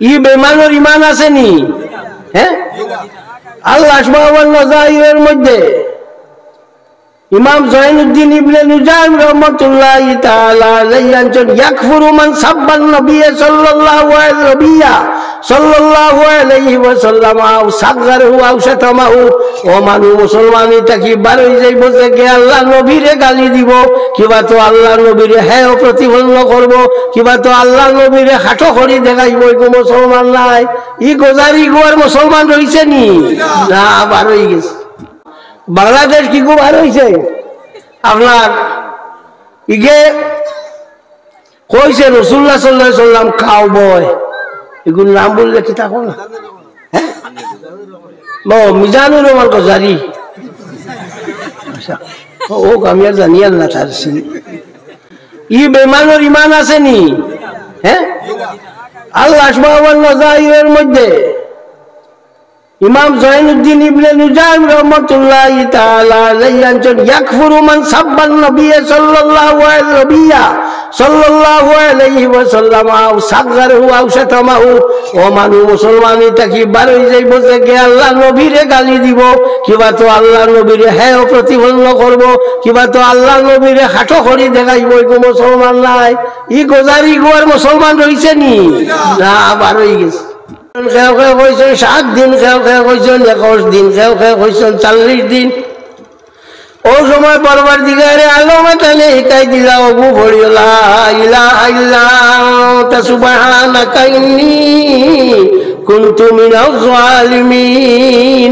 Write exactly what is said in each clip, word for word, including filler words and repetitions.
ই বেমানর ইমান আছে নি? হ্যাঁ, আল আশবাহুন নাজাইরর মধ্যে ইমাম জয়নুদ্দিন ইবনে নুজাইম রহমতুল্লাহি তাআলা আলাইহি আনছইন, ইয়াকফুরু মান সাব্বান নবিয়্যা সাল্লাল্লাহু আলাইহি, নবিয়্যা সাল্লাল্লাহু আলাইহি ওয়াসাল্লাম আও সাগগারাহু আও শাতামাহু। ও মানুষ, মুসলমানি থাকি বার অই যাইবো যে কে আল্লার নবীরে গালি দিবো, কিবা তো আল্লার নবীরে হেয় প্রতিপন্ন করবো, কিবা তো আল্লার নবীরে খাটো করি দেখাইবো, ইগু মুসলমান নায়। ই গজারি ইগু আর মুসলমান রইছে নি? না, বার অই গেছে। বাংলাদেশ কিগু বার অইছে? আপনার ইগে কইছে রসুল্লাহ সাল্লাল্লাহু আলাইহি ওয়াসাল্লাম cowboy। ইগুর নাম বললে কিতা কও না? হ্যাঁ? ও, মিজানুর রহমান গজারি। আচ্ছা। ও, ও, আমি আর জানি আর না তার সিন। ই বেমানর ইমান আছে নি? হ্যাঁ? আল আশবাহুন নাজাইরর মধ্যে ইমাম জয়নুদ্দিন ইবনে নুজাইম রহমতুল্লাহি তাআলা আলাইহি আনছইন, ইয়াকফুরু মান সাব্বান নবিয়্যা সাল্লাল্লাহু আলাইহি, নবিয়্যা সাল্লাল্লাহু আলাইহি ওয়াসাল্লাম আও সাগগারাহু আও শাতামাহু। ও মানুষ, মুসলমানি থাকি বার অই যাইবো যে কে আল্লার নবীরে গালি দিবো, কিবা তো আল্লার নবীরে হেয় প্রতিপন্ন করবো, কিবা তো আল্লার নবীরে খাটো করি দেখাইবো, ইগু মুসলমান নায়। ই গজারি ইগু আর মুসলমান রইছে নি? না, বার অই গেছে। কেউ কেউ কইছইন সাত দিন, কেউ কেউ কইছইন একুশ দিন, কেউ কেউ কইছইন চল্লিশ দিন। ও সময় পরওয়ারদিগারে আলমে তানে হিকাই দিলা, ওগু পড়িও, লা ইলাহা ইল্লা আনতা সুবহানাকা ইন্নী কুনতু মিনাজ জালিমিন।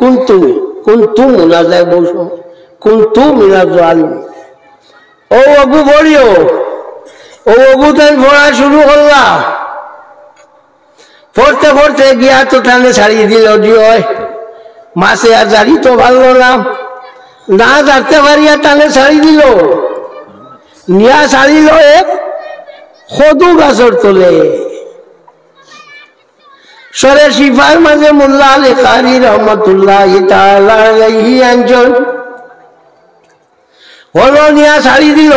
কুনতু, কুনতু মুনা যায় বহু সময়। কুনতু মিনাজ জালিমিন। ও ওগু পড়িও, ও ওগু তাইন পড়া শুরু করলা। পড়তে পড়তে গিয়া তো তানে ছাড়ি দিল, জি অয়। মাছে আর জারিতো পারলো না, না জারতে পারিয়া তানে ছাড়ি দিল। নিয়া ছাড়িল এক কদু গাছর তলে। শরে শিফার মাঝে মোল্লা আলী কারি রহমতুল্লাহি তাআলা আলাইহি আনছইন, হলো নিয়া ছাড়ি দিল।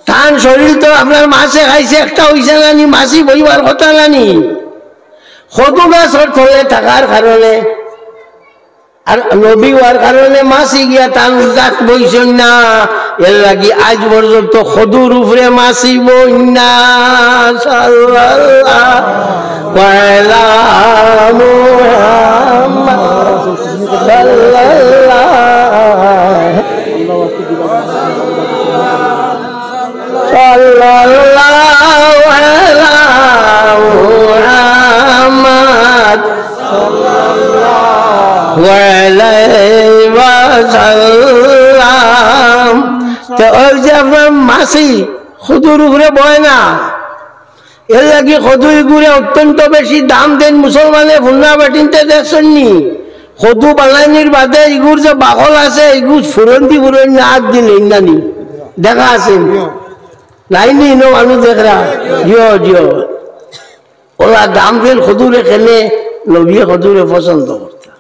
তান শরীর তো আপনার মাছে খাইছে, একটা অইছে না নি, মাছি বইবার কথা না নি। কদু গাছর তলে থাকার কারণে আর নবী অওয়ার কারণে মাছি গিয়া তান জাত বইছইন না। এর লাগি আইজ পর্যন্ত কদুর উপরে মাছি বইন না। সাল্লাল্লাহু আলা মুহাম্মাদ। সাল্লাল্লাহু আলা মুহাম্মাদ ওয়া আলাইহি ওয়াসাল্লাম। তে অউ যে আপনার মাছি কদুর উপরে বয় না, এর লাগি কদু ইগুরে অত্যন্ত বেশি দাম দেইন মুসলমানে। ফুন্না বেটিন্তে দেখছইন নি? কদু বানানির বাদে ইগুর যে বাকল আছে, ইগু ফুরন্তি ফুরন্তি আত দিলে ইন্দানি দেখা আছে নি? নাই নি, ইনো মানুষ দেখরা। জিও, জিও। ওলা দাম দেইন কদুরে কেনে, নবীয়ে কদুরে পছন্দ করতা।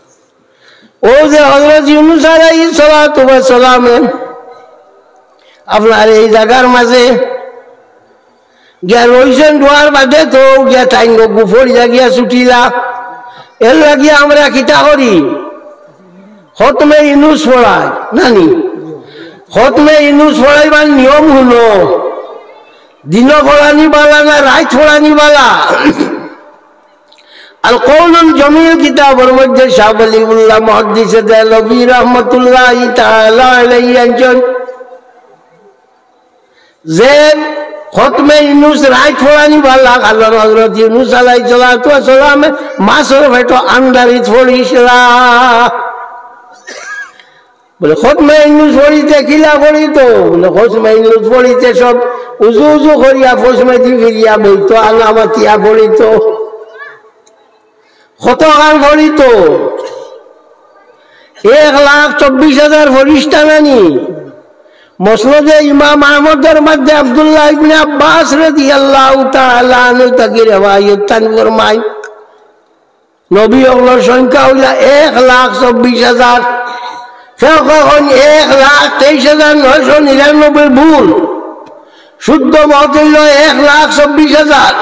অউ যে হযরত ইউনুস আলাইহিস সালাতু ওয়াস সালামে আপনার এই জাগার মাঝে গিয়া রইছইন, ডুয়ার বাদে তো গিয়া তাইন গু ফড়িয়া গিয়া ছুটিলা। এর লাগি আমরা কিতা করি? খতমে ইউনুস পড়াই, না নি? খতমে ইউনুস পড়াইবার নিয়ম হুনো, দিনো পড়ানি বালা না রাইত পড়ানি বালা? আল কওলুল জমিল কিতাবর মধ্যে শাহ ওয়ালিউল্লাহ মুহাদ্দিসে দেহলভী রহমতুল্লাহি তাআলা আলাইহি আনছইন যে খতমে ইউনুস রাইত পড়ানি বালা, কারণ হযরত ইউনুস আলাইহিস সালাতু ওয়াস সালামে মাছর পেটো আন্দারিত পড়ছিলা। বলে, "খতমে ইউনুস পড়িতে কিলা পড়িতো?" বলে, "খতমে ইউনুস পড়িতে সব উজু উজু করিয়া পশ্চিমেদি ফিরিয়া বইতো, আনা মাতিয়া পড়িতো।" কতখান পড়িতো? এক লাখ চব্বিশ হাজার ফিরিস্তা নানি? মুসনাদে ইমাম আহমদর মধ্যে আব্দুল্লাহ ইবনে আব্বাস রাদিয়াল্লাহু তাআলা আনহু থাকি রেওয়ায়ত তান ফরমাইন, নবী অকলর সংখ্যা অইলা এক লাখ চব্বিশ হাজার। কেউ কইন এক লাখ তেইশ হাজার নয়শো নিরানব্বই ভুল, শুদ্ধ মত অইলো এক লাখ চব্বিশ হাজার।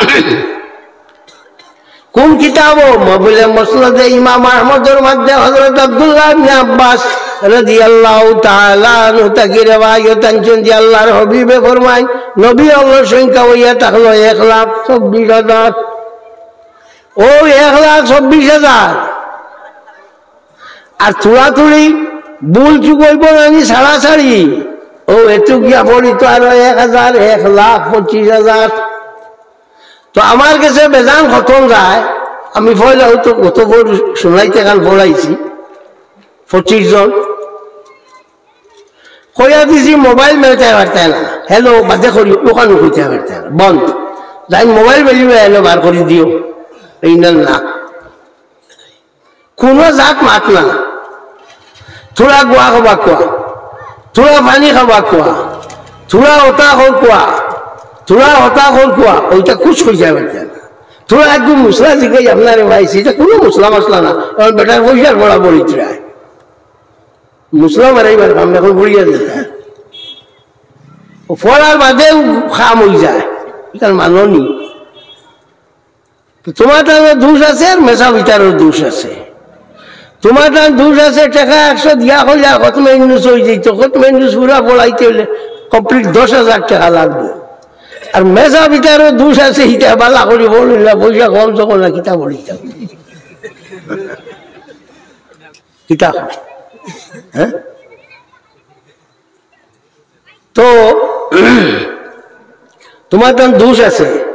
কোন কিতাবো? ম-, বুলে মুসনাদে ইমাম আহমদর মধ্যে হযরত আব্দুল্লাহ ইবনে আব্বাস রাদিয়াল্লাহু তাআলা আনহু থাকি রেওয়ায়ত আনছইন যে আল্লাহর হাবিবে ফরমাইন, নবী অকলর সংখ্যা অইয়া থাকলো এক লাখ চব্বিশ হাজার। অউ এক লাখ চব্বিশ হাজার। আর তুড়াতুড়ি ভুল চুক অইবো না নি ছাড়াছাড়ি? অউ এত গিয়া পড়িতো আরো এক হাজার, এক লাখ পঁচিশ হাজার। তো আমার গেছে বেজান খতম যায়, আমি পয়লা অউ তো গত বছর শুনাইতে কাল পড়াইছি পঁচিশ জন। কইয়া দিছি মোবাইল মেলতে পারতে না, হ্যালো বাদে করি, অখানও কইতে পারতে না, বন্ধ। যাই মোবাইল বেলি হ্যালো বার করি দিও, এই না না। কুনু জাত মাত না। থুড়া গুয়া খাবা কুয়া, থুড়া পানি খাবা কুয়া, থুড়া হতা কর কুয়া, থুড়া হতা কর কুয়া, অউটা কুছ কইতে পারতে না। থুড়া একটু মুসলা জিগাই আপনারে পাইছি, ইটা কুনু মুসলা মাসলা না। অখন বেটার পয়সার পড়া পড়ি থুড়া। মুসলা মারাইবার কাম অখন পড়িয়া দিতা। অউ পড়ার বাদেউ কাম অই যায়। ইখান মাননি। তো তুমার তানও দোষ আছে আর মেসাব ইতারও দোষ আছে। তুমার তান দোষ আছে, টেকা একশো দিয়া কইলা খতমে ইউনুস অই যাইতো, খতমে ইউনুস পুরা পড়াইতে অইলে complete দশ হাজার টেকা লাগবো। আর মেসাব ইতারও দোষ আছে, ইতা বালা করি বলইন না, পয়সা কম যখন না কিতা বলিতা। কিতা? হ্যাঁ? তো তুমার তান দোষ আছে।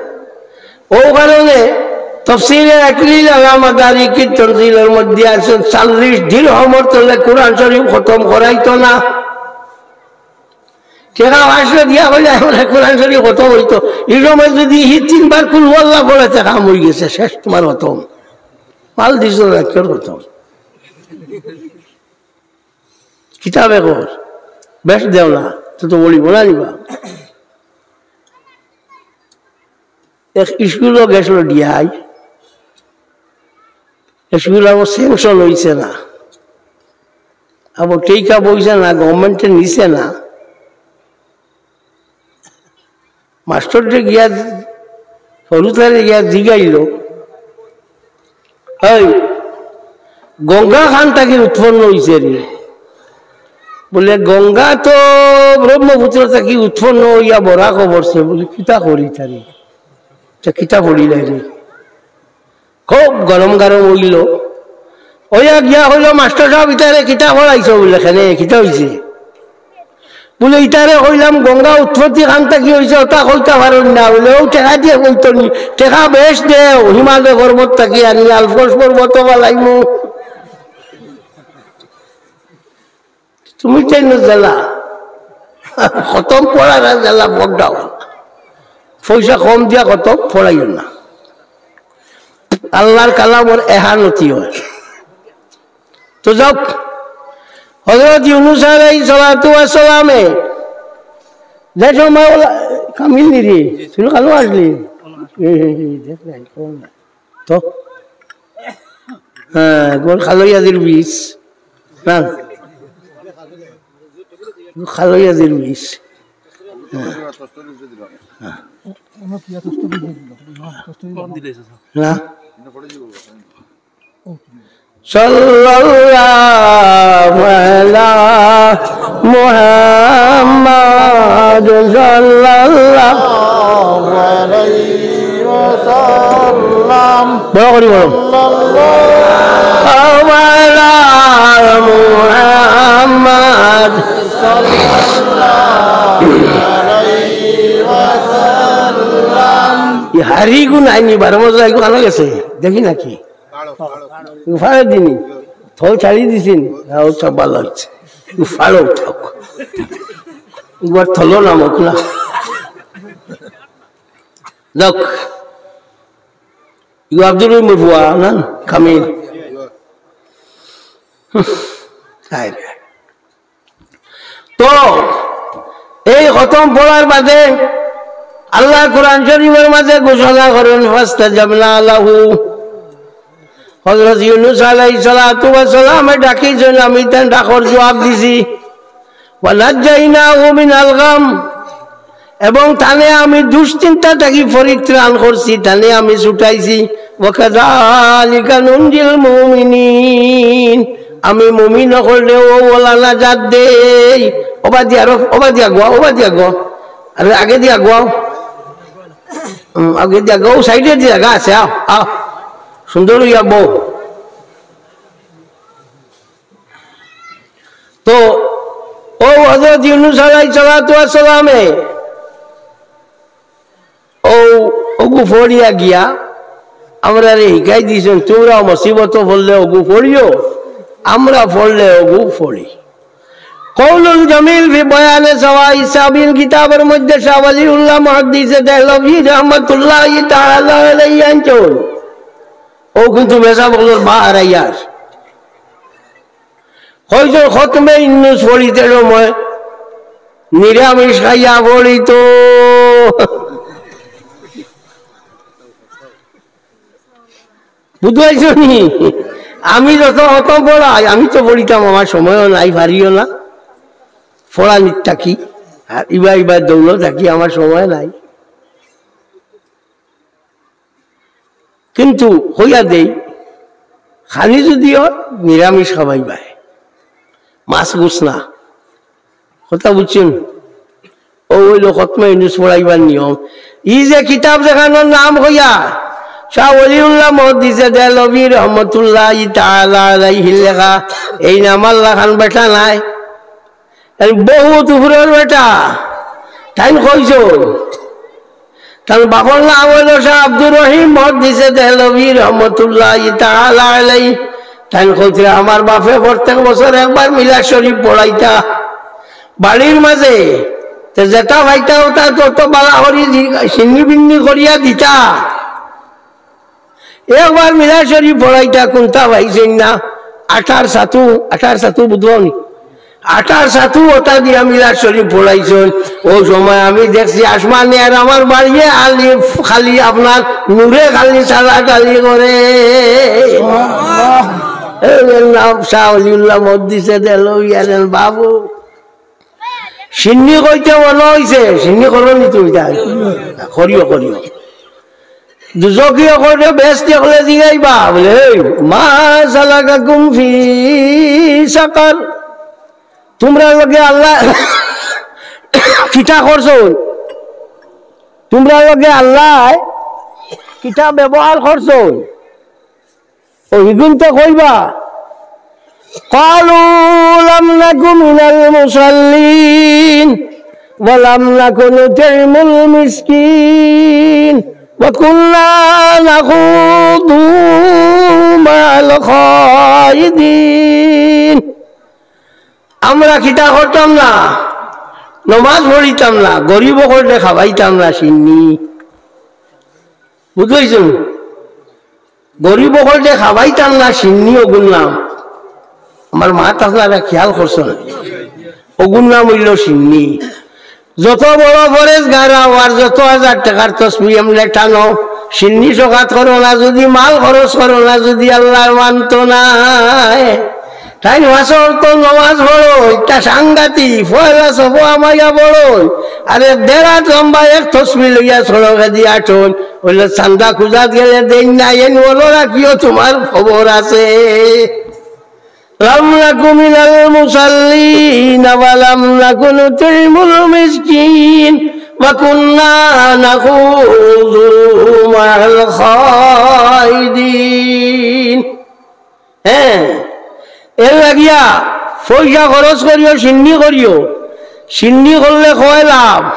অউ কারণে তফসিরে আকলিল আলা মাদারিকিত তানজিলর মধ্যে আছে, চল্লিশ দিরহমর তলে কোরআন শরীফ খতম করাইতো না। টেকা পাঁচশো দিয়া কইলে আমরা কোরআন শরীফ খতম অইতো। ই সময় যুদি হি তিনবার কুল হু আল্লাহ পড়ে, তে কাম অই গেছে, শেষ তুমার খতম। মাল দিছো না, কেউর খতম। কিতাবে কর, বেশ দেও না, তো তো বলিব না নিবা। এক স্কুলো গেছিল ডিআই, স্কুল আবার sanction অইছে না, আবার take up অইছে না, গভর্নমেন্টে নিছে না। মাস্টররে গিয়া, হুরুতারে গিয়া জিগাইল, "এই, গঙ্গা খান থাকি উৎপন্ন অইছে রে?" বুলে, "গঙ্গা তো ব্রহ্মপুত্র থাকি উৎপন্ন অইয়া বরাক পড়ছে।" বুলে, "কিতা করি তারে? তে কিতা পড়িলাই রে?" খুব গরম গরম অইল। অইয়া গিয়া কইল, "মাস্টর সাব, ইতারে কিতা পড়াইছো?" বুলে, "কেনে, কিতা অইছে?" বুলে, "ইতারে কইলাম গঙ্গা উৎপত্তি খান থাকি অইছে, অতা কইতা পারইন না।" বুলে, "অউ টেকা দিয়া কইতো নি, টেকা বেশ দেও, হিমালয় পর্বত থাকি আনি, আলপস পর্বত ফালাইমু।" তুমি তাইন জ্বালা। খতম পড়ার জ্বালা বড়। পয়সা কম দিয়া খতম পড়াইও না। আল্লাহর কালামর এহানতি অয়। তো যাউক, হযরত ইউনুস আলাইহিস সালাতু ওয়াস সালামে যে সময় ওলা-, কামিল নি রে, তুই কালো আসলি? এই, এই, এই, দেখ নাই, কোন নাই? তো? হ্যাঁ, একবার খালইয়াদির বিষ। না? খালইয়াদির বিষ। হ্যাঁ। হ্যাঁ। না? সাল্লাল্লাহু আলা মুহাম্মাদ সাল্লাল্লাহু আলাইহি ওয়াসাল্লাম। বড় করি বলো। সাল্লাল্লাহু আলা মুহাম্মাদ। ই হাড়িগু নাইনি, বারো মজা এগু আনা গেছে, দেখি নাকি? ফাড়ে দিনি, থল ছাড়ি দিছিন, আও চাপা লাগছে। ফাড়ো থাক। একবার থলো না মকলা। দেখ, ইগু আব্দুর রহিমর ফুয়া না? কামিল। হায় রে। তো এই খতম পড়ার বাদে আল্লাহ কোরআন শরীফর মাঝে ঘোষণা করেন, "ফাস্তাজাবনা লাহু।" হযরত ইউনুস আলাইহিস সালাতু ওয়াস সালামে ডাকিছইন, আমি তান ডাকর জবাব দিছি। "ওয়া নাজ্জাইনাহু মিনাল গাম।" এবং তানে আমি দুশ্চিন্তা থাকি পরিত্রাণ করছি, তানে আমি ছুটাইছি। وكذلك ننجي المؤمنين। আমি মুমিন অকলরে অউ অলা নাজাত দেই। ওবাদি আরো, ওবাদি আগুয়াও, ওবাদি আগুয়াও। আরে আগেদি আগুয়াও। হুম, আগেদি আগুয়াও, সাইডেদি জাগা আছে, আও, আও। সুন্দর অইয়া বও। তো অউ হযরত ইউনুস আলাইহিস সালাতু ওয়াস সালামে অউ, অগু ফড়িয়া গিয়া আমরারে হিকাই দিছইন, তুমরা মুসিবতো ফড়লে অগু ফড়িও, আমরা ফড়লে অগু ফড়ি। কওলুল জামিল ফি বয়ানে সাওয়াইস সাবিল কিতাবর মধ্যে শাহ ওয়ালিউল্লাহ মুহাদ্দিসে দেহলভী রহমাতুল্লাহি তাআলা আলাইহি আনছইন। অউ কিন্তু মেসাব অকলর বাহার আইয়ার। কয়জন খতমে ইউনুস ফড়িতে সময় নিরামিষ খাইয়া ফড়িতো। বুঝাইছো নি? আমি যত খতম ফড়াই, আমি তো ফড়িতাম, আমার সময়ও নাই, পারিও না। ফড়ানিত থাকি, আর ইবা ইবা দৌড়ো থাকি, আমার সময় নাই। কিন্তু কইয়া দেই, খানি যুদি অয়, নিরামিষ খাবাইবায়, মাছ গুছ না। কথা বুঝছইন? অউ অইলো খতমে ইউনুস ফড়াইবার নিয়ম। ই যে কিতাব যেখানর নাম কইয়া শাহ ওয়ালিউল্লাহ মুহাদ্দিসে দেহলভী রহমাতুল্লাহি তাআলা আলাইহির লেখা, এইন আমার লাখান বেটা নায়। তাইন বহুত উপরর বেটা। তাইন কইছইন, তান বাপর নাম অইলো শাহ আব্দুর রহিম মুহাদ্দিসে দেহলভী রহমাতুল্লাহি তাআলা আলাইহি। তাইন কইতরা, আমার বাপে প্রত্যেক বছর একবার মিলাদ শরীফ ফড়াইতা বাড়ির মাঝে। তে যেটা পাইতা অটা তো, তো বালা করি দি-, ছিন্নি-ভিন্নি করিয়া দিতা। একবার মিলাদ শরীফ ফড়াইতা, কুন্তা পাইছইন না। আটার ছাতু, আটার ছাতু বুঝো নি? আটার ছাতু অটা দিয়া মিলাদ শরীফ ফড়াইছইন। অউ সময় আমি দেখছি আসমানে আর আমার বাড়িয়ে আলিফ খালি আপনার নূরে খালি সালা কালি করে। এর নাম শাহ ওয়ালিউল্লাহ মুহাদ্দিসে দেহলভী আনছইন বাবু। ছিন্নি কইতে মনো অইছে, ছিন্নি করো নি তুমি তাই? করিও, করিও। দুজখি অকলরে বেহেস্তি অকলে জিগাইবা, বুলে, "এই, মা সালাকাকুম ফি সাকার?" তুমরার লগে আল্লায় কিতা করছইন? তুমরার লগে আল্লায় কিতা ব্যবহার করছইন? অউ হিগুনতে কইবা, قالوا لم نك من المصلين ولم نك نطعم المسكين وكنا نخوض مع الخائضين। আমরা কিতা করতাম না, নমাজ পড়িতাম না, গরিব অকলরে খাবাইতাম না ছিন্নি। বুঝছইন? গরিব অকলরে খাবাইতাম না ছিন্নি অগুর নাম। আমার মাত আপনারা খেয়াল করছইন? অগুর নাম অইলো ছিন্নি। যত বড় পরেজগার অও আর যত হাজার টেকার তসবি এমনে টানো, ছিন্নি সকাত করো না যুদি, মাল খরচ করো না যুদি, আল্লায় মানতো নায়। তাইন পাঁচ ওয়াক্ত নমাজ পড়ইন, ইটা সাংঘাতিক, পয়লা সফো হামাইয়া পড়ইন, আরে দেড় হাত লম্বা এক তসবি লইয়া সড়কেদি আটইন, অইলে চান্দা খুজাত গেলে দেইন না, এন মনো রাখিও তুমার খবর আছে। لم نك من المصلين ولم نك نطعم المسكين وكنا نخوض مع الخائضين। হ্যাঁ, এর লাগিয়া পয়সা খরচ করিও, ছিন্নি করিও, ছিন্নি করলে কয় লাভ।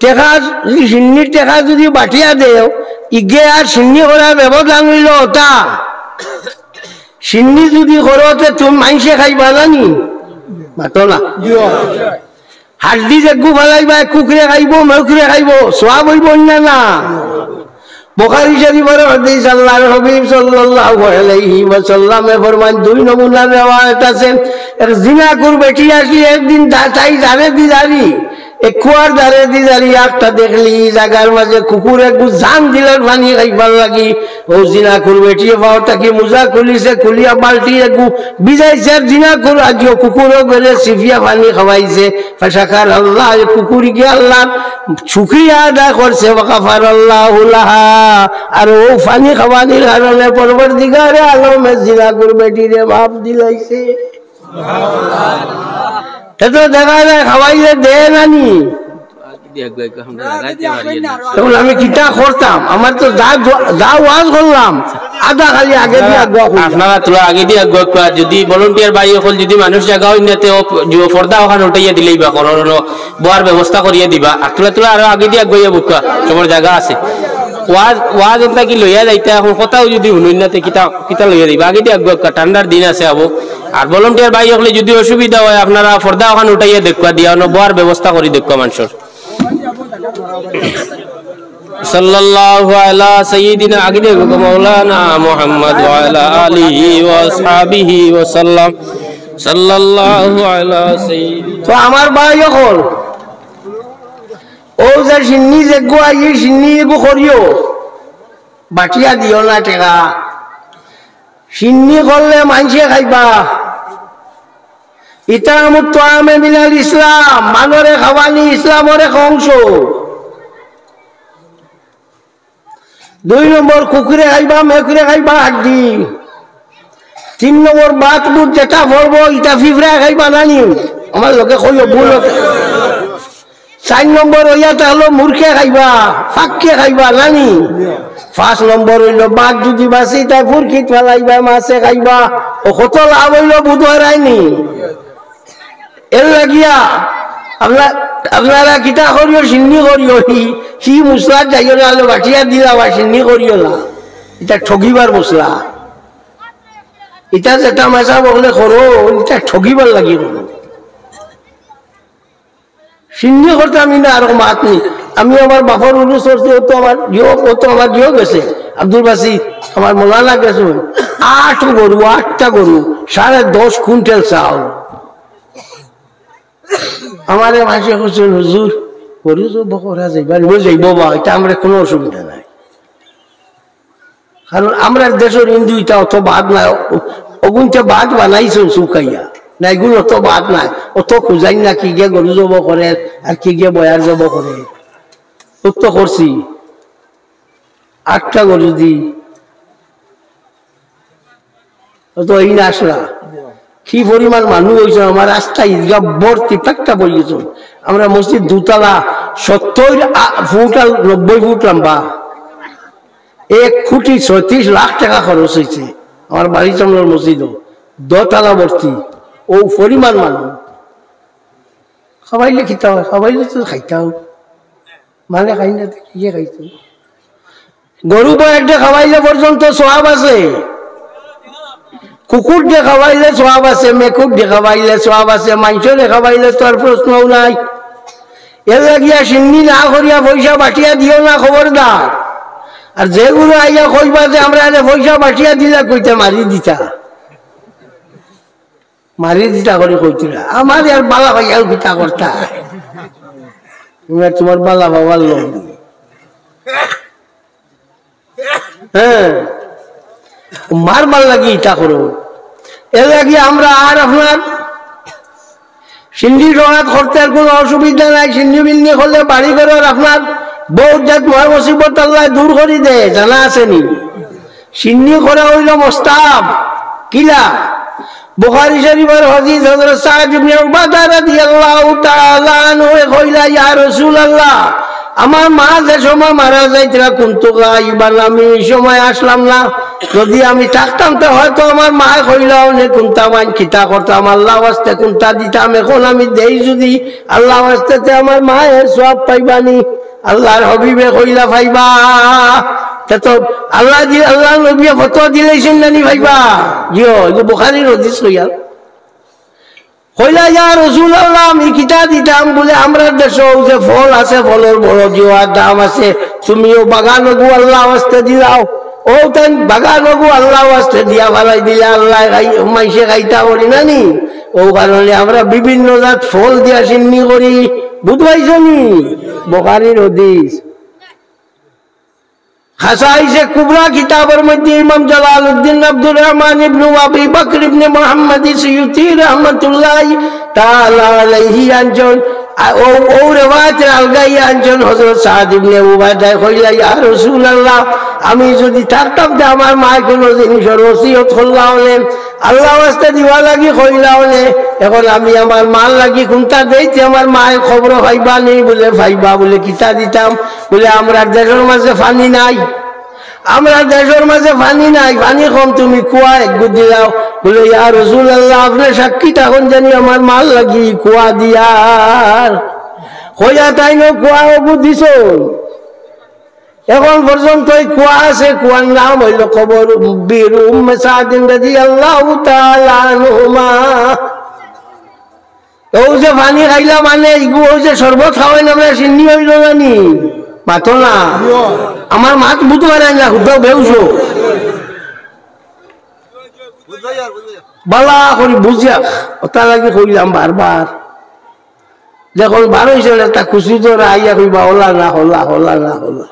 টেকা, ছিন্নির টেকা যুদি বাটিয়া দেও, ইগে আর ছিন্নি করার ব্যবধান অইলো অটা। ছিন্নি যুদি করো, তে তুমি মাইনষে খাইবা না নি? মাতো না। হাড্ডি যেগু ফালাইবা, কুকুরে খাইবো, মেকুরে খাইবো, সওয়াব অইবো না, না? বুখারী শরীফর হাদিস, আল্লাহর হাবিব সাল্লাল্লাহু আলাইহি ওয়াসাল্লামে ফরমাইন, দুই নমুনার রেওয়ায়েত আছে। এক জিনাকুর বেটি আছলি, একদিন তা-, তাই জারেদি জারি এক কুয়ার ধারে দি যারি একটা দেখলি, জাগার মাঝে কুকুর এগু জান দিলার পানি খাইবার লাগি। ও জিনাকুর বেটিয়ে পাও থাকি মুজা খুলিছে, খুলিয়া বালতি এগু ভিজাইছে, আর জিনাকুর আজিও কুকুরও গেলে সিফিয়া পানি খাওয়াইছে। ফাশাকারাল্লাহ, এই কুকুর গিয়া আল্লাহর শুকরিয়া আদায় করছে, ওয়াগাফারাল্লাহু লাহা, আর ও পানি খাওয়ানির কারণে পরওয়ারদিগারে আলমে জিনাকুর বেটিরে মাফ দিলাইছে। তে তো দেখা যায় খাওয়াইলে দে নানি। তখন আমি কিতা করতাম? আমার তো যা দোয়া-, যা ওয়াজ করলাম, আধা খালি আগে দিয়া আগুয়া করলাম। আপনারা তোলা আগে দিয়া আগুয়া, যদি ভলান্টিয়ার ভাই অকল যদি মানুষ জাগা অইন না তে ও পর্দা ওখান উঠাইয়া দিলেই বা করো, বওয়ার ব্যবস্থা করিয়া দিবা। আর তোলা তোলা আরো আগে দিয়া আগুয়া বুকা, সবর জাগা আছে। ওয়াজ, ওয়াজ এনতা কি লইয়া যাইতা, এখন কথাও যদি হুনইন না তে কিতা, কিতা লইয়া দিবা? আগে দিয়া আগুয়া, ঠান্ডার দিন আছে আবু। আর ভলান্টিয়ার ভাই অকলে যদি অসুবিধা হয়, আপনারা পর্দা ওখান উঠাইয়া দেখবা দিয়া, অনো বওয়ার ব্যবস্থা করি দেখবা মানুষর। সাল্লাল্লাহু আলা সাইয়্যিদিনা, আগে দিয়ে মাওলানা মুহাম্মদ ওয়া আলা আলিহি ওয়া আসহাবিহি ওয়া সাল্লাম। সাল্লাল্লাহু আলা সাইয়্যিদিনা। তো আমার ভাই অকল, ও যে সিন্নি যেগু আই, সিন্নি এগু করিও, বাটিয়া দিও না টেকা। সিন্নি করলে মানষে খাইবা। ইতামুত তাআমে মিনাল ইসলাম, মানষরে খাওয়ানি ইসলামর এক অংশ। দুই নম্বর কুকুরে খাইবা, মেকুরে খাইবা হাড্ডি। তিন নম্বর বাত বুত যেটা পড়বো, ইটা ফিফড়ায় খাইবা নানি? আমার লগে কইও, ভুল অইতে। চাইর নম্বর অইয়া থাকলো মুরগে খাইবা, ফাক্কে খাইবা নানি? পাঁচ নম্বর অইলো বাঘ যদি বাঁচে, তাই ফুরকিত ফালাইবা, মাছে খাইবা। ও কত লাভ অইলো বুধ হারায়নি। এর লাগিয়া আপনারা, আপনারা কিতা করিও, সিন্নি করিও, হি, হি মুসলাত যাইও না, আলো বাটিয়া দিলা বা সিন্নি করিও না। ইটা ঠগিবার মুসলা। ইটা যেটা মেসা বগলে করো, ইটা ঠগিবার লাগি করো। সিন্নি করতে আমি না আর মাত নেই। আমি আমার বাপর উরুস করছি, ও তো আমার জিও, ও তো আমার জিও গেছে। আব্দুল বাসিত, আমার মৌলানা গেছে। আট গরু, আটটা গরু, সাড়ে দশ কুইন্টাল চাউল। আমারে মানষে কইছইন, "হুজুর, গরু জব করা যাইবা নি?" বলে, "যাইবো বা, ইটা আমরা কোনো অসুবিধা নাই।" কারণ আমরার দেশর হিন্দু ইটা অত বাদ নাই, অ-, অগুনতে বাদ বানাইছইন শুকাইয়া। না, এগুন অত বাদ নাই, অত খুজাইন না কি গিয়া গরু জব করে, আর কি গিয়া বয়ার জব করে। অত করছি, আটটা গরু দি, অত এই না আসলা। কি পরিমাণ মানুষ অইছে, আমার রাস্তা ইদগা ভর্তি, পেটটা ভরি গেছে। আমরা মসজিদ দুতলা, সত্তর আ-, ফুট আর নব্বই ফুট লম্বা। এক কোটি ছয়ত্রিশ লাখ টেকা খরচ অইছে আমার বাড়ি চামড়ার মসজিদও, দোতলা ভর্তি, ও পরিমাণ মানুষ। খাওয়াইলে কিতা অয়? খাওয়াইলে তো খাইতাও, মানে খাই না তো কিয়ে খাইতো? গরু বা একটা খাওয়াইলে পর্যন্ত সওয়াব আছে, কুকুর দিয়ে খাওয়াইলে সওয়াব আছে, মেকুর দিয়ে খাওয়াইলে সওয়াব আছে, মানষরে খাওয়াইলে তো আর প্রশ্নও নাই। এর লাগিয়া সিন্নি না করিয়া পয়সা বাটিয়া দিও না, খবরদার। আর যেগুলো আইয়া কইবা যে আমরা এনে পয়সা বাটিয়া দিলে, কইতে মারি দিতা, মারি দিতা করি কইতে না। আমার আর বালা ভাইয়াও কিতা করতা, তোমার বালা বাবার লোক। হ্যাঁ, মারবার লাগি ইটা করো। এর লাগি আমরা আর আপনার সিন্নি জমাত করতে আর কোনো অসুবিধা নাই। সিন্নি বিন্নি করলে বাড়ি ঘরর আপনার বহুত জাত মহা মুসিবত আল্লাহ দূর করি দেয়, জানা আছে নি? সিন্নি করা অইলো মুস্তাহাব। কিলা? বুখারী শরীফর হাদিস, হযরত সাদ ইবনে উবাদা রাদিয়াল্লাহু তাআলা আনহু কইলা, "ইয়া রাসূলুল্লাহ, আমার মা যে সময় মারা যাইতরা, কুনতু গায়িবান, আমি এই সময় আসলাম না। যদি আমি থাকতাম, তো হয়তো আমার মায় কইলা অনে কুনতা মাইন কিতা করতাম, আল্লাহ ওয়াস্তে কুনতা দিতাম। এখন আমি দেই যদি আল্লাহ ওয়াস্তে, তে আমার মায় সওয়াব পাইবানি।" আল্লাহর হাবিবে কইলা, "পাইবা।" তে তো আল্লাহ দি-, আল্লাহর নবী ফতোয়া দিলাইছইন না নি, পাইবা? জিও, এগু বুখারীর হাদিস কইয়া। কইলা, "ইয়া রাসূলুল্লাহ, আমি কিতা দিতাম?" বলে, "আমরার দেশো যে ফল আছে, ফলর বড় জিওয়ার দাম আছে, তুমিও বাগান ওগু আল্লাহ ওয়াস্তে দিলাও।" ও তাই বাগান ওগু আল্লাহ ওয়াস্তে দিয়া ফালাই দিলে, আল্লাহ খাই-, মাইনষে খাইতা করি না নি? ও কারণে আমরা বিভিন্ন জাত ফল দিয়া সিন্নি করি। বুঝবাইছনি? বুখারীর হাদিস। খাসাইসে কুবরা কিতাবর মধ্যে ইমাম জালালউদ্দিন আব্দুর রহমান ইবনু আবি বকর ইবনে মুহাম্মদ সুয়ুতি রহমতুল্লাহি তাআলা আলাইহি আনছইন। আ, ও, ও রেওয়ায়েতর আলগাইয়া আনছইন, হযরত সাদ ইবনে উবাদায় কইলা, "ইয়া রাসূলুল্লাহ, আমি যুদি থাকতাম তে আমার মায় কুনু জিনিসর ওসিয়ত করলা অনে, আল্লার ওয়াস্তে দিবার লাগি কইলা অনে, এখন আমি আমার মার লাগি কুনটা দেইতে আমার মায় খবর পাইবা নি?" বুলে, "পাইবা।" বুলে, "কিতা দিতাম?" বুলে, "আমরার দেশর মাঝে পানি নাই, আমরার দেশর মাঝে পানি নাই, পানি কম, তুমি কুয়া এগু দিলাও।" বুলে, "ইয়া রাসূলুল্লাহ, আপনে সাক্ষী থাকইন জানি আমার মার লাগি কুয়া দিয়ার।" কইয়া তাইনও কুয়া এগু দিছইন। এখন পর্যন্ত এই কুয়া আছে, কুয়ার নাম অইলো কবর বীর উম্মে সাদিন রাদিয়াল্লাহু তাআলা আনহুমা। ও যে পানি খাইলা মানে, ইগু ও যে শরবত খাওয়াইন আমরা, সিন্নি অইলো না নি? মাতো না। আমার মাত বুঝতে পারে না, হুদ্দা বেউসো। বালা করি বুঝিয়া, ওটা লাগি কইলাম বারবার। যখন বার অইছে না, তা খুশি তো আইয়া কইবা, "হলা না, হলা, হলা না, হলা।"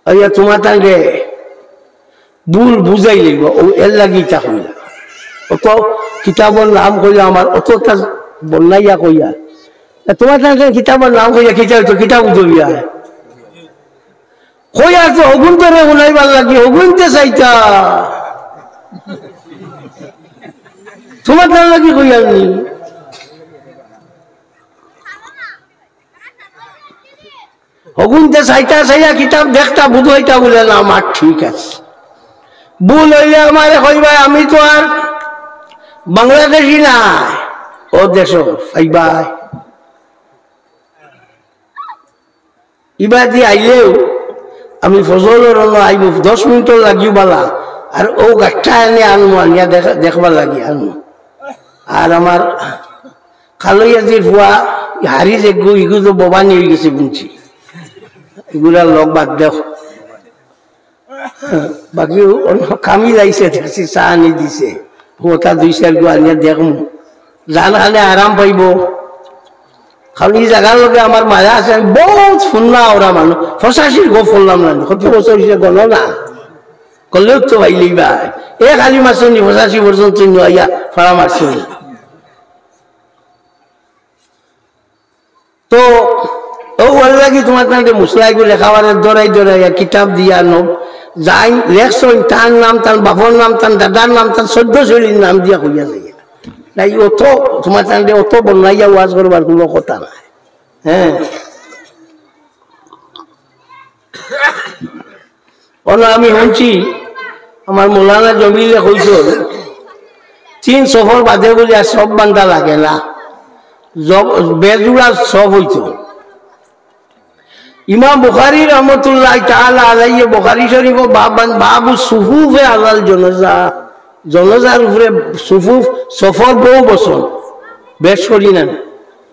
আইয়া তোমার তাঙ্গে ভুল বুঝাই লইব, ও এর লাগি ইটা কইলা। অত কিতাবর নাম কইলা আমার, অত তার বন্যাইয়া কইয়া। তা তোমার তাঙ্গে কিতাবর নাম কইয়া, কিতাব তো কিতাব উঠবিয়া। কইয়া তো হগুন্তরে হুনাইবার লাগি, হগুনতে চাইতা। তোমার তার লাগি কইয়া নি। হগুনতে চাইতা চাইয়া কিতাব দেখতা বুঝাইতা বুলে না, আমার ঠিক আছে। ভুল অইলে আমারে কইবায়, আমি তো আর বাংলাদেশি না, ও দেশো পাইবায়। ইবাদি আইলেও আমি ফজলর অনো আইব, দশ মিনিটর লাগিও বালা, আর ও গাঠটা এনে আনমু, আনিয়া দেখা-, দেখবার লাগি আনমু। আর আমার খালইয়াজির ফুয়া, হারি যেগু, ইগু তো ববানি অইগেছে বুঝছি। ইগুলার লগ বাদ দেও। বাকি অন্য কামিল আইছে, দেখছি, চা আনি দিছে। ওটা দুই চাইরগু আনিয়া দেখমু। জান খানে আরাম পাইব। কারণ ই জাগার লগে আমার মায়া আছে, আমি বউত ফুন্না ওরা মানুষ। পঁচাশির গপ করলাম না, কত বছর অইছে গণ না। করলেও তো পাইলেই বা। এ খালি মারছইন নি, পঁচাশি পর্যন্ত নি আইয়া ফাড়া মারছইন নি। তো, ও ওর লাগি তোমার তানরে মুসলাইগু লেখাবারে দৌড়াই দৌড়াইয়া কিতাব দিয়া আনো, যাই লেখছইন, তার নাম, তার বাপর নাম, তার দাদার নাম, তার চোদ্দ শৈলীর নাম দিয়া কইয়া যাইয়া। নাই, অত তোমার তানরে অত বন্যাইয়া ওয়াজ করবার কোনো কথা নাই। হ্যাঁ। অনো আমি হুনছি, আমার মৌলানা জমিলে কইছইন, তিন সফর বাদে বুলে আর সব বান্দা লাগে না, জব-, বেজুড়া সব অইতো। ইমাম বুখারী রহমতুল্লাহ তাআলা আলাইহি বুখারী শরীফো বাব বান-, বাবু সুফুফে আলাল জনাজা, জনাজার উপরে সুফুফ, সফর বউ বছর, বেশ করি না,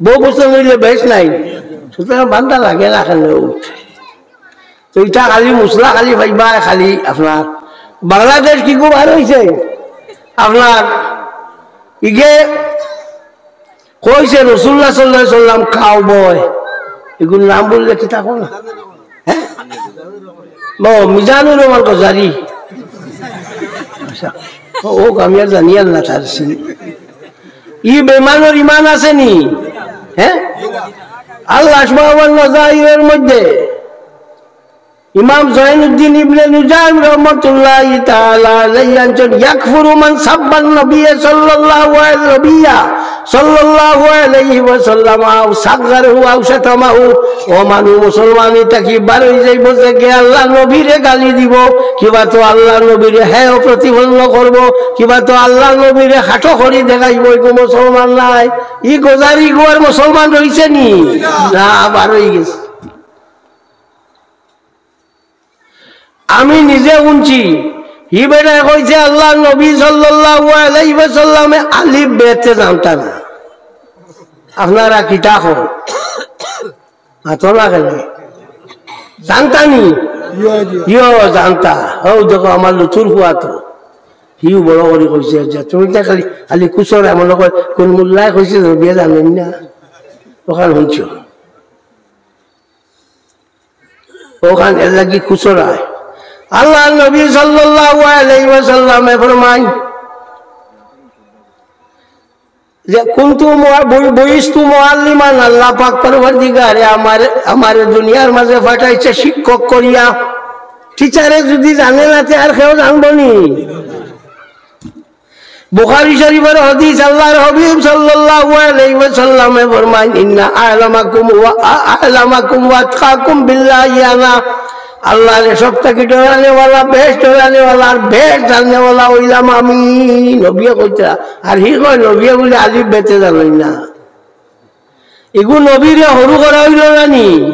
বউ বছর অইলে বেশ নাই, সুতরাং বান্দা লাগে না কেন। তো ইটা খালি মুসলা খালি পাইবা, খালি আপনার বাংলাদেশ কিগু বার অইছে? আপনার ইগে কইছে রাসূলুল্লাহ সাল্লাল্লাহু আলাইহি ওয়াসাল্লাম কাউ বয়, ইগুর নাম বুললে কিতা কয় না? হ্যাঁ? ও, মিজানুর রহমান গজারি। আচ্ছা। ও, ও, আমি আর জানি আর না তার সিন। ই বেমানর ইমান আছে নি? হ্যাঁ? আল আশবা ওয়ান নাজাইরের মধ্যে ইমাম জয়নুদ্দিন ইবনে নুজাইম রহমতুল্লাহি তাআলা আলাইহি আনছইন, "ইয়াকফুরু মান সাব্বান নবিয়্যা সাল্লাল্লাহু আলাইহি, নবিয়্যা সাল্লাল্লাহু আলাইহি ওয়াসাল্লাম আও সাগগারাহু আও শাতামাহু।" ও মানুষ, মুসলমানি থাকি বার অই যাইব যে কে আল্লাহ নবীরে গালি দিব, কিবা তো আল্লাহ নবীরে হেয় প্রতিপন্ন করব, কিবা তো আল্লাহ নবীরে খাটো করি দেখাইব, ইগু মুসলমান নাই। ই গজারি গু আর মুসলমান রইছে নি? না, বার অই গেছে। আমি নিজে হুনছি, হি বেটায় কইছে আল্লাহর নবী সাল্লাল্লাহু আলাইহি ওয়াসাল্লামে আলিফ বেতে জানতা না। আপনারা কিতা কন? মাতো না কেনে? জানতা নি? ইয়ো, ইয়ো। ইয়ো, জানতা। ও দেখো, আমার লুতুর ফুয়া তো। হিউ বড় করি কইছে, আচ্ছা, তুমি তো খালি, খালি কুসরায় মনে কয়, কোন মোল্লায় কইছে, রবিয়ে জানইন না। অখান হুনছো। অখান এরলাগি কুসরায়। আল্লাহর নবী সাল্লাল্লাহু আলাইহি ওয়াসাল্লামে ফরমাইন যে, "কুনতু মুআ-, বু-, বুইস্তু মুআল্লিমান", আল্লাহ পাক পরওয়ারদিগারে আমার, আমারে দুনিয়ার মাঝে পাঠাইছে শিক্ষক করিয়া। টিচারে যুদি জানে না, তে আর কেউ জানবো নি? বুখারী শরীফর হাদিস, আল্লাহর হাবিব সাল্লাল্লাহু আলাইহি ওয়াসাল্লামে ফরমাইন, "ইন্না আ'লামাকুম ওয়া আ-, আ'লামাকুম ওয়া আতকাকুম বিল্লাহি আনা।" আল্লাহরে সব থাকি ডরানেওয়ালা, বেশ ডরানেওয়ালা, আর বেশ জাননেওয়ালা অইলাম আমি। নবিয়ে কইতা, আর হি কয়, নবিয়ে বুলে আলিফ বেতে জানইন না। ইগু নবীরে হুরু করা অইলো না নি?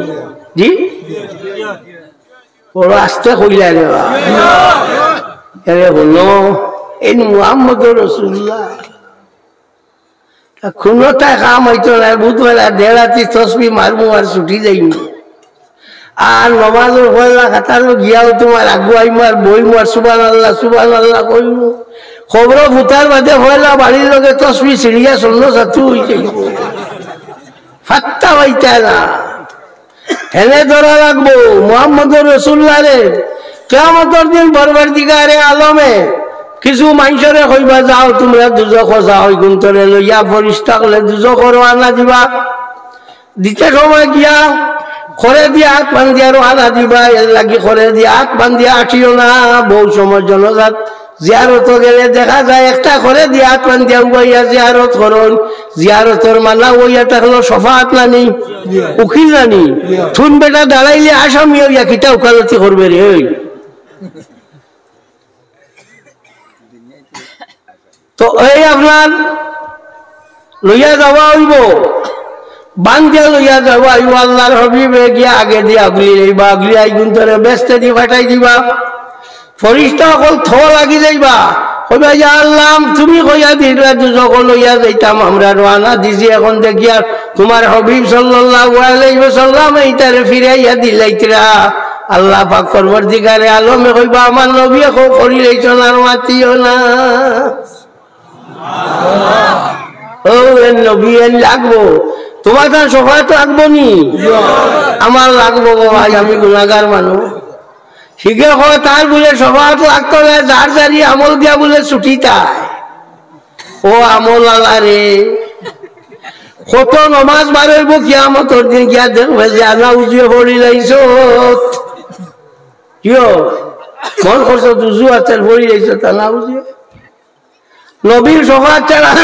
জি? বড় আস্তে কইলা রে বা। এরে হুনো, এই মুহাম্মদুর রাসূলুল্লাহ। তা কুনুতায় কাম অইতো না, বুধবার দেড় রাতি তসবি মারমু আর ছুটি যাইমু। আর নমাজর পয়লা কাতারো গিয়াও তুমার আগুয়াইমু আর বইমু আর সুবহানাল্লাহ, সুবহানাল্লাহ কইমু। কবরো ফুতার বাদে পয়লা বাড়ির লগে তসবি ছিড়িয়া শূন্য ছাতু অই যাইবো। ফাত্তা পাইতা না। হেনে ধরা লাগবো মুহাম্মদুর রাসূলুল্লাহরে। কিয়ামতর দিন পরওয়ারদিগারে আলমে কিছু মানষরে কইবা, "যাও তুমরা দুজখো যাও, ইগুন্তরে লইয়া ফিরিস্তা অকলে দুজখো রওয়ানা দিবা।" দিতে সময় গিয়া খরে দিয়া আত বান্ধিয়া রওয়ানা দিবা, এরলাগি খরে দিয়া আত বান্ধিয়া আটিও না। বউ সময় জনাজাত জিয়ারতো গেলে দেখা যায় একটা খরে দিয়া আত বান্ধিয়া উবাইয়া জিয়ারত করইন। জিয়ারতর মানা অইয়া থাকলো শফাআত নানি, উকিল নানি। থুন বেটা দাঁড়াইলে আসামি অইয়া কিতা উকালতি করবে রে? ওই তো এই আপনার লইয়া যাওয়া অইবো, বান্ধিয়া লইয়া যাওয়া অইবো। আল্লাহর হাবিবে গিয়া আগে দিয়া আগলি লইবা, আগলি আইগুন্তরে বেহেস্তে দি পাঠাই দিবা। ফিরিস্তা অকল থ লাগি যাইবা, কইবা, "ইয়া আল্লাহ, তুমি কইয়া দিলা দুজখো লইয়া যাইতাম, আমরা রওয়ানা দিছি, এখন দেখিয়ার তুমার হাবিব সাল্লাল্লাহু আলাইহি ওয়াসাল্লামে ইতারে ফিরাইয়া দিলাইতরা।" আল্লাহ পাক পরওয়ারদিগারে আলমে কইবা, "আমার নবী এখন করি লইছইন, আর মাতিও না।" ও এর নবী এর লাগবো, তুমার তার শফাআত লাগবো নি? আমার লাগবো গো ভাই, আমি গুনাহগার মানুষ। হিগে কয় তার বুলে শফাআত লাগতো না, যার যারি আমল দিয়া বুলে ছুটিতায়। ও আমল আলা রে, কত নমাজ বার অইবো কিয়ামতর দিন গিয়া দেখবে যে আনা উজুয়ে পড়ি লাইছত। কিয়? মন করছো দুজু আছে পড়ি লাইছত, আনা উজুয়ে। নবীর শফাআত ছাড়া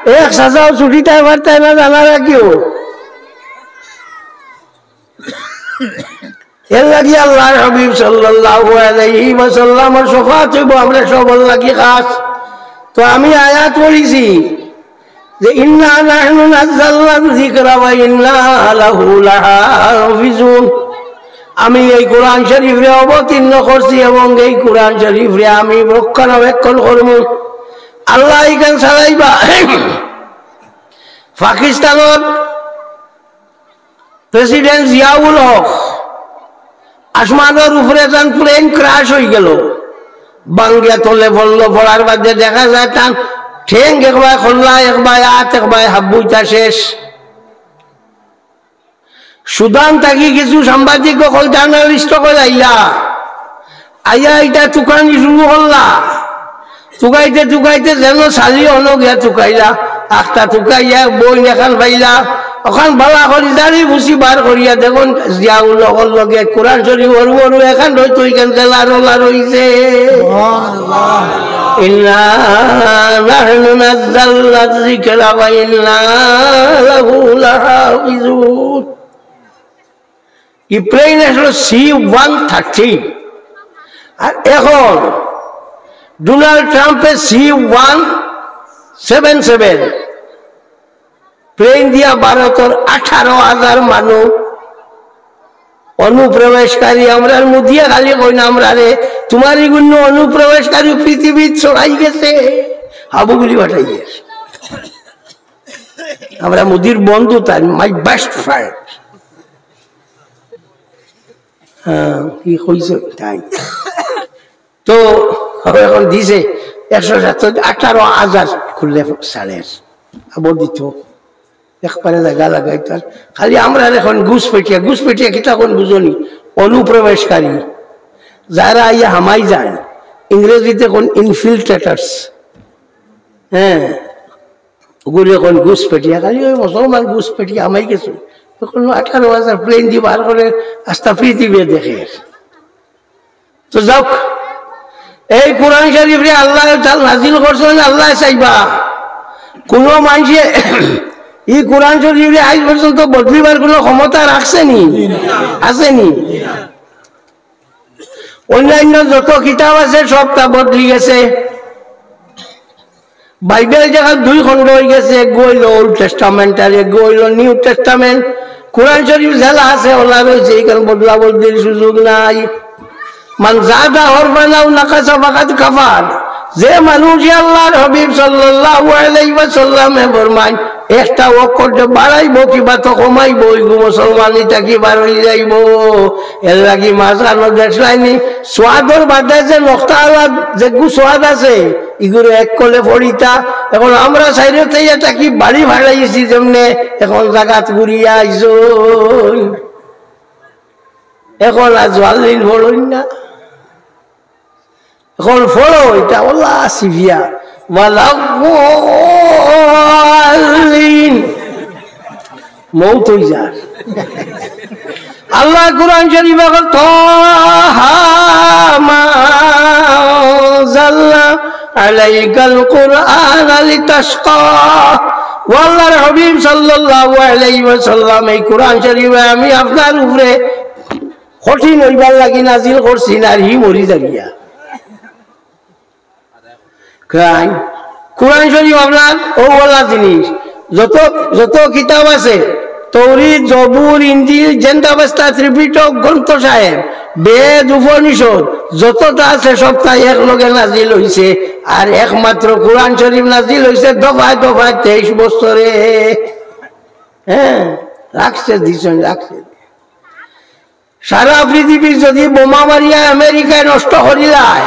এক সাজাও ছুটিতায় পারতায় না, জানা রাখিও। এরলাগি আল্লাহর হাবিব সাল্লাল্লাহু আলাইহি ওয়াসাল্লামর শফাআত অইবো আমরা সবর লাগি খাস। তো আমি আয়াত পড়ছি যে, "ইন্না নাহনু নাজ্জালনা যিকরা ওয়া ইন্না লাহু লাহাফিজুন।" আমি এই কোরআন শরীফরে অবতীর্ণ করছি এবং এই কোরআন শরীফরে আমি রক্ষণাবেক্ষণ করমু। আল্লাহ ইখান চালাইবা। পাকিস্তানর প্রেসিডেন্ট জিয়াউল হক আসমানর উপরে তান প্লেন ক্র্যাশ অইগেলো, বাঙ্গিয়া তলে পড়লো, পড়ার বাদে দেখা যায় তান ঠেং একবায় খল্লা, একবায় আত, একবায় হাব্বুইতা শেষ। সুদান থাকি কিছু সাংবাদিক অকল, জার্নালিস্ট অকল আইলা, আইয়া ইটা তুকানি শুরু করলা। তুকাইতে তুকাইতে যেন ছালি অনো গিয়া তুকাইলা। আখতা তুকাইয়া বইন এখান পাইলা, অখান বালা করি জারি বুঝি বার করিয়া দেখইন জিয়াউল হকর লগে কোরআন শরীফ অরু অরু এখান রইতো ইখান লারো লারো অইছে। ইন্না নাহনু নাজ্জালনা যিকরা ওয়া ইন্না লাহু লাহাফিজুন। এই প্লেন আসলো সি ওয়ান থার্টি, আর এখন ডোনাল্ড ট্রাম্পে C one seven seven plane দিয়া ভারতর আঠারো হাজার মানুষ অনুপ্রবেশকারী। আমরার মোদিয়ে খালি কইন আমরারে, তুমার ইগুইন অনুপ্রবেশকারী পৃথিবীত ছড়াই গেছে, হাবুগুলি পাঠাই গেছে। আমরা মোদির বন্ধু, তার my best friend। হ্যাঁ, কি কইছে তাই? তো এখন দিছে, একশো সাত, আঠারো হাজার খুললে ছাড়ের, আবার দিত। একবারে জাগা লাগাইতো। আর খালি আমরার অখন ঘুষপেটিয়া, ঘুষপেটিয়া কিতা কইন বুঝো নি? অনুপ্রবেশকারী, যারা আইয়া হামাই যায়, ইংরেজিতে কইন infiltrators। হ্যাঁ, ওগুলো অখন ঘুষপেটিয়া, খালি ওই মুসলমান ঘুষপেটিয়া হামাই গেছে। অখন আঠারো হাজার plane দি বার করে আস্তা পৃথিবী দেখের। তো যাউক, এই কোরআন শরীফরে আল্লায় তাআলা নাজিল করছইন, আল্লায় চাইবা। কুনু মানষে ই কোরআন শরীফরে আইজ পর্যন্ত বদলিবার কুনু ক্ষমতা রাখছে নি? আছে নি? অন্যান্য যত কিতাব আছে সবতা বদলি গেছে। বাইবেল যেখান দুই খণ্ড অই গেছে, এগু অইলো Old Testament আর এগু অইলো New Testament। কোরআন শরীফ যেলা আছে ওলা রইছে, ইখান বদলা বদলির সুযোগ নাই। মান জাদা হরফান আও নাকাসা ফাকাদ কাফার। যে মানুষে আল্লাহর হাবিব সাল্লাল্লাহু আলাইহি ওয়াসাল্লামে ফরমাইন, একটা অক্ষর বাড়াইবো কিবা তো কমাইবো, ওইগু মুসলমানি থাকি বার অই যাইবো। এর লাগি মাঝখানো দেখলায়নি, সোয়াদর বাদে যে নক্তা আলা যেগু সোয়াদ আছে, ইগুরে এক কলে পড়িতা। অখন আমরা সাইডে থাকি বাড়ি ফাড়াইছি যেমনে, অখন জাগাত ঘুরিয়া আইছো। অখন আর জোয়াল্লিন পড়ইন না। অখন পড়ো ইটা ওলা সিফিয়া। ওয়ালাদ্দাল্লিন। মউত অই যার। আল্লায় কোরআন শরীফো কইন, "তাহা মা আনজালনা আলাইকাল কুরআনা লিতাশকা।" ও আল্লাহর হাবিব সাল্লাল্লাহু আলাইহি ওয়াসাল্লাম, এই কোরআন শরীফ আমি আপনার উপরে কঠিন অইবার লাগি নাজিল করছি না, আর হি মরি যাইয়া। কারণ কোরআন শরীফ আপনার অউ ওলা জিনিস, যত, যত কিতাব আছে, তৌরিত, জবুর, ইঞ্জিল, যেন্তা বেস্তা, ত্রিপিটক, গ্রন্থ সাহেব, বেদ, উপনিষদ, যততা আছে সবতা এক লগে নাজিল অইছে। আর একমাত্র কোরআন শরীফ নাজিল অইছে দফায় দফায় তেইশ বছরে। হ্যাঁ, রাখছে, দিছইন, রাখছে। সারা পৃথিবী যদি বোমা মারিয়া আমেরিকায় নষ্ট করিলায়,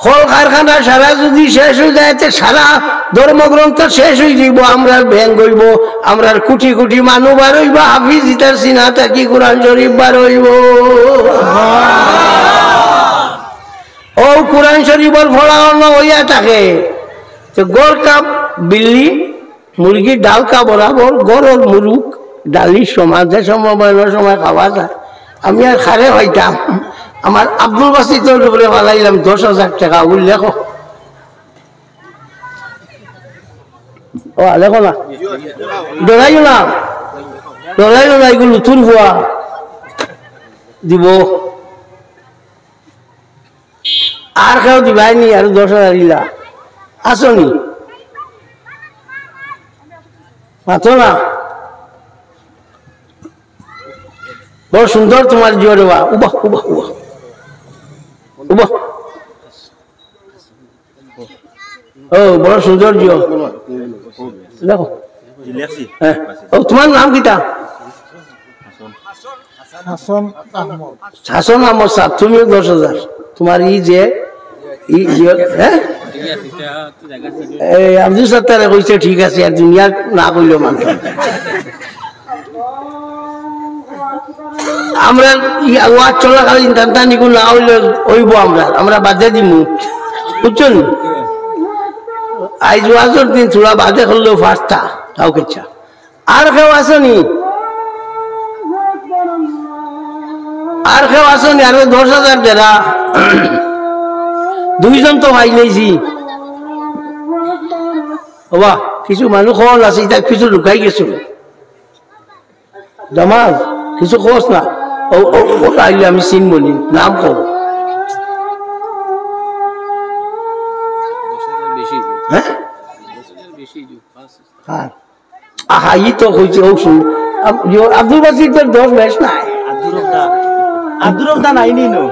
কল কারখানা সারা যদি শেষ অই যায়, তে সারা ধর্মগ্রন্থ শেষ অই যাইবো, আমরার ব্যাংক অইবো, আমরার কোটি কোটি মানুষ বার অইবো, হাফিজ ইতার সিনা থাকি কোরআন শরীফ বার অইবো। অউ কোরআন শরীফর পড়া অনো অইয়া থাকে, তে গর কা বিল্লি মুরগির ডাল কা বরাবর, গরর মুরুগ ডালির সমান, যে সময় মনে সময় খাওয়া যায়। আমি আর কারে পাইতাম, আমার আব্দুল বাসিতর উপরে ফালাইলাম দশ হাজার টেকা, উল্লেখ। ও, লেখো না, ডরাইও না, ডরাইও না, ইগু লুতুর ফুয়া দিবো। আর কেউ দিবায় নি, আর দশ হাজার ইলা। আছো নি? মাতো না। বড় সুন্দর তুমার জিও রে বা। উবা, উবা, উবা। উবা। ও, বড় সুন্দর জিও। দেখো। হ্যাঁ। ও, তুমার নাম কিতা? হাসান আহমদ। হাসান আহমদ সাব, তুমিও দশ হাজার। তুমার ই যে, ই যে, হ্যাঁ? এই আব্দুল সত্তারে কইছে ঠিক আছে, আর দুনিয়া না কইলেও মানতাম। আমরা ই ওয়াজ চলাকালীন টানটানিগু না অইলে অইবো আমরা, আমরা বাদে দিমু। বুঝছো নি? আইজ ওয়াজর দিন থুড়া বাদে করলেও পারতা, তাও কিচ্ছা। আর কেউ আছো নি? আর কেউ আছো নি? আরো দশ হাজার দেরা। দুইজন তো পাইলাইছি। ওবা, কিছু মানুষ কল আছে, ইতা কিছু লুকাই গেছে। জামাল, কিছু কস না। ও, ও, ও আইলে আমি চিনবো নি। নাম কও। হ্যাঁ? হ্যাঁ। আহা, ই তো কইছে, ও শুন। আব-, ইয়ো, আব্দুল বাসিতর দশ বেশ নাই। আব্দুর রব দা। আব্দুর রব দা নাই নি নো?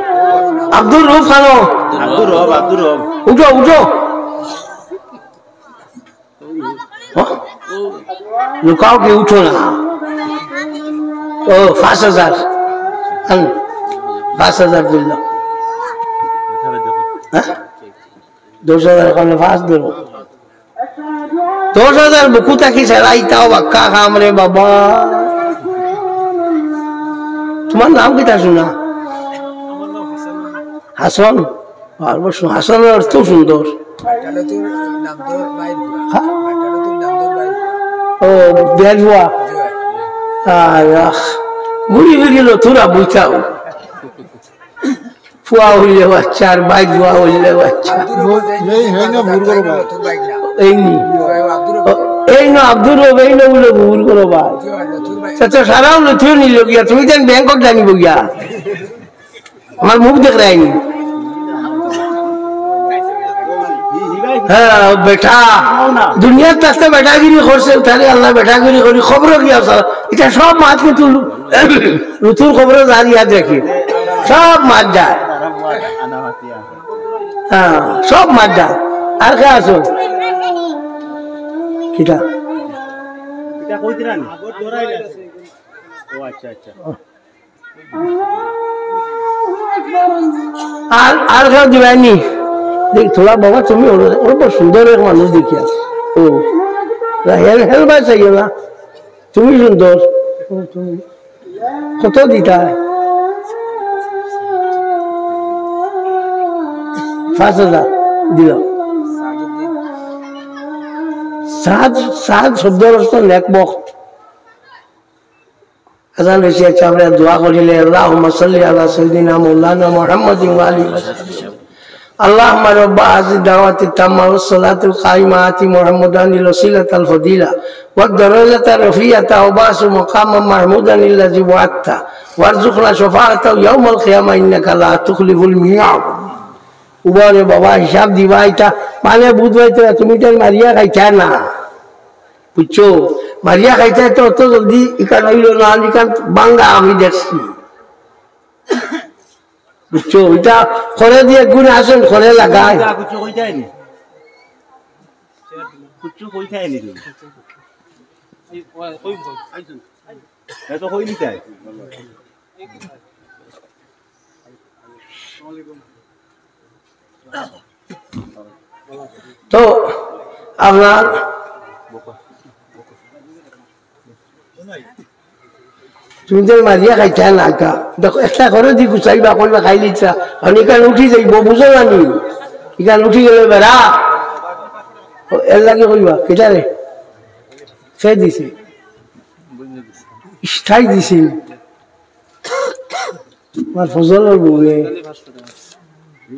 আব্দুর রব খানো। আব্দুর রব, আব্দুর রব। উঠো, উঠো। হ্যাঁ? লুকাও কি, উঠো না। ও, পাঁচ হাজার। আন, পাঁচ হাজার দিল। হ্যাঁ? দশ হাজার অখানো পাঁচ ধরো। দশ হাজার বুকু থাকি ছাড়া ইতাও বাক্কা কাম রে বাবা। তুমার নাম কিতা সোনা? হাসান। আর বস, হাসানর অর্থ সুন্দর। বাটালতুর নামদর বাইর বুয়া। হ্যাঁ? বাটালতুর নামদর বাইর বুয়া। ও, বের বুয়া। জি ভাই। আয়, আহ। ঘুরি ফিরি লতুরা বুঝাও। ফুয়া অইলে বাচ্চা, আর বাইর বুয়া অইলে বাচ্চা। এই, এই না, ভুল করো ভাই। এই নি। ও, এই না, আব্দুর রব, এই না, বলে ভুল করো ভাই। তা তো সারাও লতুর নিল গিয়া, তুমি যেন ব্যাংকত জানিব গিয়া। আমার মুখ দেখ রায়নি। হ্যাঁ, বেটা। দুনিয়ার থাকতে বেটাগিরি করছে, তারে আল্লাহ বেটাগিরি করি, খবরও গিয়া আছে। ইটা সব মাত কিন্তু লু-, লুতুর খবরও যার ইয়াদ রাখি। সব মাত যায়। হ্যাঁ, সব মাত যায়। আর কে আছো? কিতা? এটা কই দিলানি? ও আচ্ছা, আচ্ছা। আর, আর কেউ দিবায়নি? দেখ, থোড়া বাবা, তুমি ওর, ওর বড় সুন্দর এক মানুষ দেখিয়া। ও, না, হেল, হেল ভাই চাইও না। তুমি সুন্দর। ও, তুমি। কত দিতা? পাঁচ হাজার দিলাম। সাদ, সাদ শব্দ অর্থ নেক বখত। আজান হইছে, আচ্ছা, আমরা দোয়া করিলে, اللهم صل على سيدنا مولانا محمد وعلى آله وصحبه وسلم. اللهم رب هذه الدعوة التامة والصلاة القائمة آت محمدا الوسيلة والفضيلة والدرجة الرفيعة وابعثه مقاما محمودا الذي وعدته وارزقنا شفاعته يوم القيامة إنك لا تخلف الميعاد. উবারে বাবা, হিসাব দিবা ইতা, মানে বুঝবায় তো, তুমি তো মারিয়া খাইতা না। বুঝছো? মারিয়া খাইতে তো অত জলদি ইখান অইল না, ইখান ভাঙ্গা আমি দেখছি। বুঝছো? ইটা খড়ে দিয়া গুনে আসেন, খড়ে লাগায়। কুচু কইতাই নি। কুচু কইতাই নি তুমি। এ তো কইলি তাই। তো আপনার তুমি তো মারিয়া খাইতে না, আজ্ঞা। দেখো, একটা করে দি গুছাইবা, কইবা খাই লিতা। আর ইখান উঠি যাইব, বুঝো না নি? ইখান উঠি গেলে বেড়া। ও, এর লাগি কইবা, কিতা রে? সে দিছে। স্থায়ী দিছিল। আমার ফজলর বউয়ে।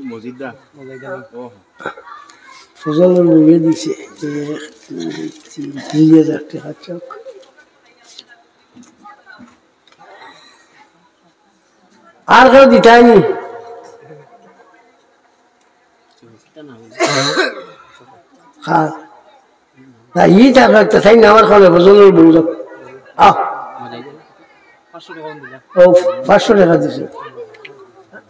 মজিদা। ও। ফজলর বউয়ে দিছে। এক, দুই, তিন, দুই হাজার টাকা চক। আর কেউ দিতায়নি? হ্যাঁ। না, ই থাকলে তো তাই না, আমার কাছে ফজলর বউ যাও। আহ। ও, পাঁচশো টাকা দিছে।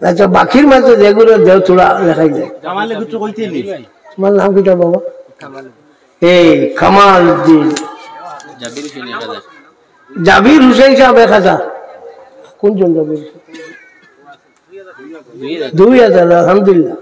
আচ্ছা, বাকির মাঝে যেগুলো দেও, থোড়া দেখাই যায়। কামালে কিছু কইতে নেই। তোমার নাম কিতা বাবা? এই, কামাল উদ্দিন। জাবির হোসেন এক হাজার। জাবির হোসেন সাহেব এক হাজার। কোনজন জাবির হোসেন? দুই হাজার। দুই হাজার, আলহামদুলিল্লাহ।